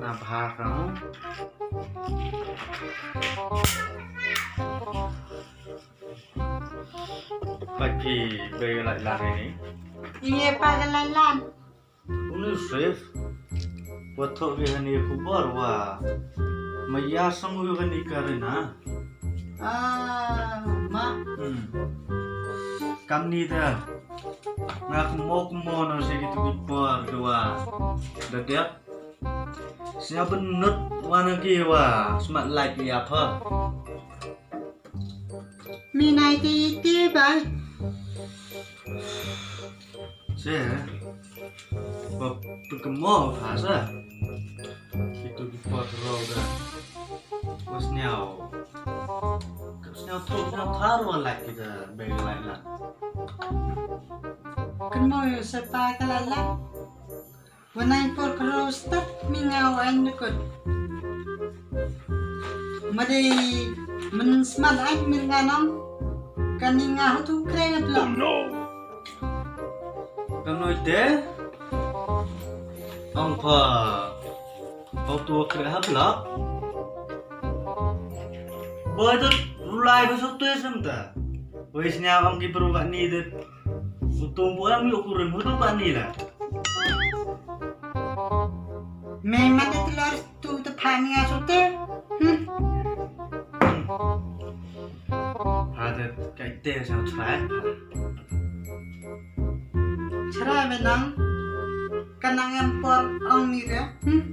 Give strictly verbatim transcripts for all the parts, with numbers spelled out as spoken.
Na bha ka. Pat phi bei lai lan ni. Ye pa ka lai lan. Uni sef. Wa thoh ki hani khubor wa. Maya sang u hani karina. Ah, ma. Hmm. Kam ni da. Nga kmo kmo na se ki tu ki por dua. Da dep. Sñiaw bynnud wan ki wa smat lait ïa pha. Mi nai ti ti bai. Se. Ba pykmo pha sa. Itu ki pot ro da. Wa sñiaw. Ka sñiaw tu sñiaw thar wa lait ki da bai lait la. Kynmo ïa se pa ka lait la. Wa nai por kro start mi nga wa ain dukut. Ma dei men smat ain men nga nong. Kani nga hatu kre nga blok. Ka noi te. Ong pha. Ong tu kre ha blok. Boy tu rulai ba sut tu sem ta. Boy sñiaw ong ki peru ka ni de. Utum bu am yu kurim utum ka ni la. Me mata telor tu te pha mi nga sute. Hmm. Ada kai te sa try. Chra me nang. Kanang em por ong ni re. Hmm.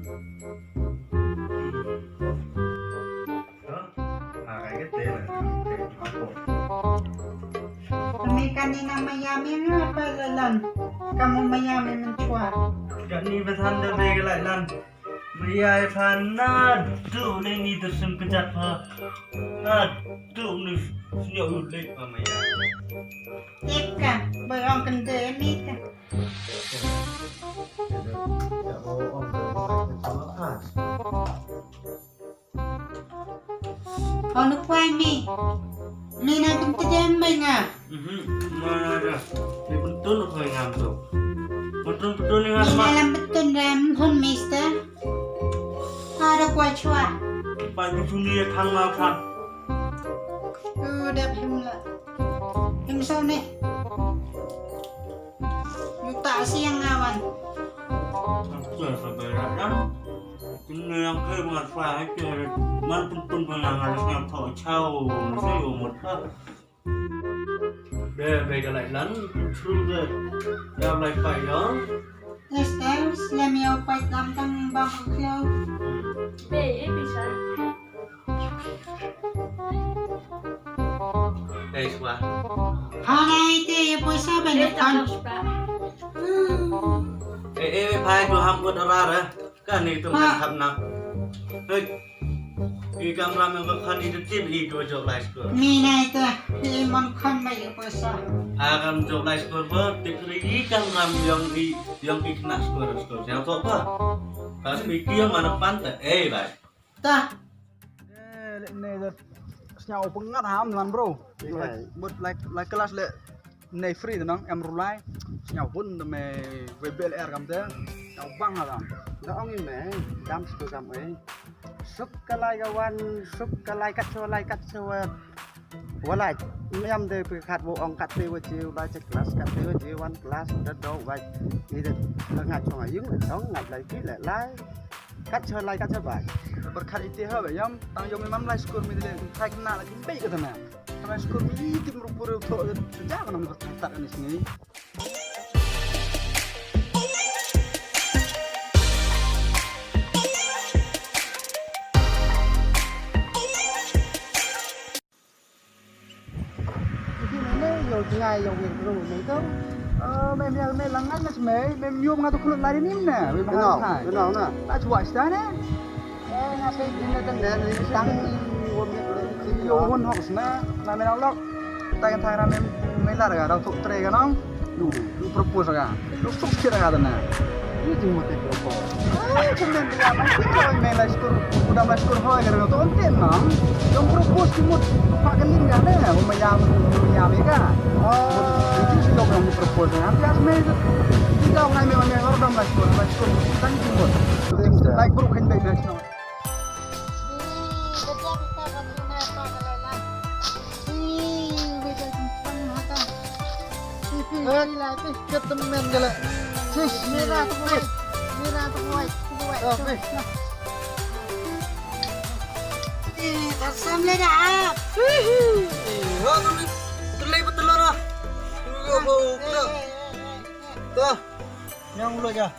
Kani kani na maya mi nga pa la lan. Kamu maya mi men chwa. Kani ba than da be ga la lan. Maya pa na du le ni da sim ka jat pa. Na du ni sñiaw u le pa maya. Tip ka, ba ong kan de mi ka. Hon kwai mi. Mi na kum tedem bai nga. Mhm. Ma da. Ni betul kwai ngam tu. Betul betul ni ngam. Mi na lam betul ram hon mister. Ada kwai chwa. Pai betul ni thang ma thang. Udah him la. Him sau ni. Yu ta siang awan. Aku dah sabar dah. Kena yang ke buat fly ke man pun pun pun yang harus ngam thok chau. Saya umur tak. Be be ga lai lan through the ya lai pai ya. Yes, thanks. Let me out pai tam tam bang kyo. Be e bisa. Dai swa. Hai te ye poisa ban kan. Eh eh phai tu ham ko dara ra. Kan ni tu kan khap na. Hei. I kamra me ko khan i tu tin i tu jok lai skur. Mi nai ta i man khan mai ye poisa. A kam jok lai skur ba tip ri i kamra me yong i yong i kna skur skur. Yang to ba. Pas mi kiyo mana pan ta eh bai. Ta. Eh, leh ne da sñiaw pyngat ham nan bro. Like, but like, like class leh ne free da nang em rulai. Sñiaw hun da me we bel er kam te. Sñiaw bang ha dam. Da ong i me dam sku kam e. Suk ka lai ka wan, suk ka lai kat so lai kat so. Walai, yam de pe khat wo ong kat te wa je, walai je class kat te wa je, wan class da do wa. Ni de la ngat chong ayung, ong ngat lai ki le lai. Kat cha lai kat cha bai. Bar khat ite ha ba yam, tang yom mam lai skur mi de, thai kna la kim bei ka tana. Lai skur mi tim ru pur tho, ja ka nam ka tak ni sini. Ki mei mei, ïoh jngai, ïoh wir bru mei to. Eh, mei mei, mei lang ngan na mei, mei ñium nga to khlut lari nim na, wei ma Kenal, hai. Kenal na. Ta chwa sta ne. Eh, nga sei din na tang den, tang ni wo mi. Ïoh won hok sna, na mei nang lok. Ta kan thang ra mei, mei lar ga, rau tuk tre ga nong. Lu, lu propose ga. Lu suk sikit ga dana. Ni jing mut propose. Ai, kemen dia mai sikit mai lai skur. Udah mai skur hoi ga to onten nang. Jong propose ki mut. Pak keling ga ne. Umayam, umayam ga. Oh. Itu sih jong propose ga. Bias mai. Kita ngai mai mai hor dam lai skur, lai skur. Tang ki mut. Like bro khan bai bai sno. Kat men gala. Mira tu boy. Mira tu boy. Tu boy. Ah, weh. Tarsam le dah. Wah, tu le, tu le betul lah. Tu, tu, tu. Yang ulo ya.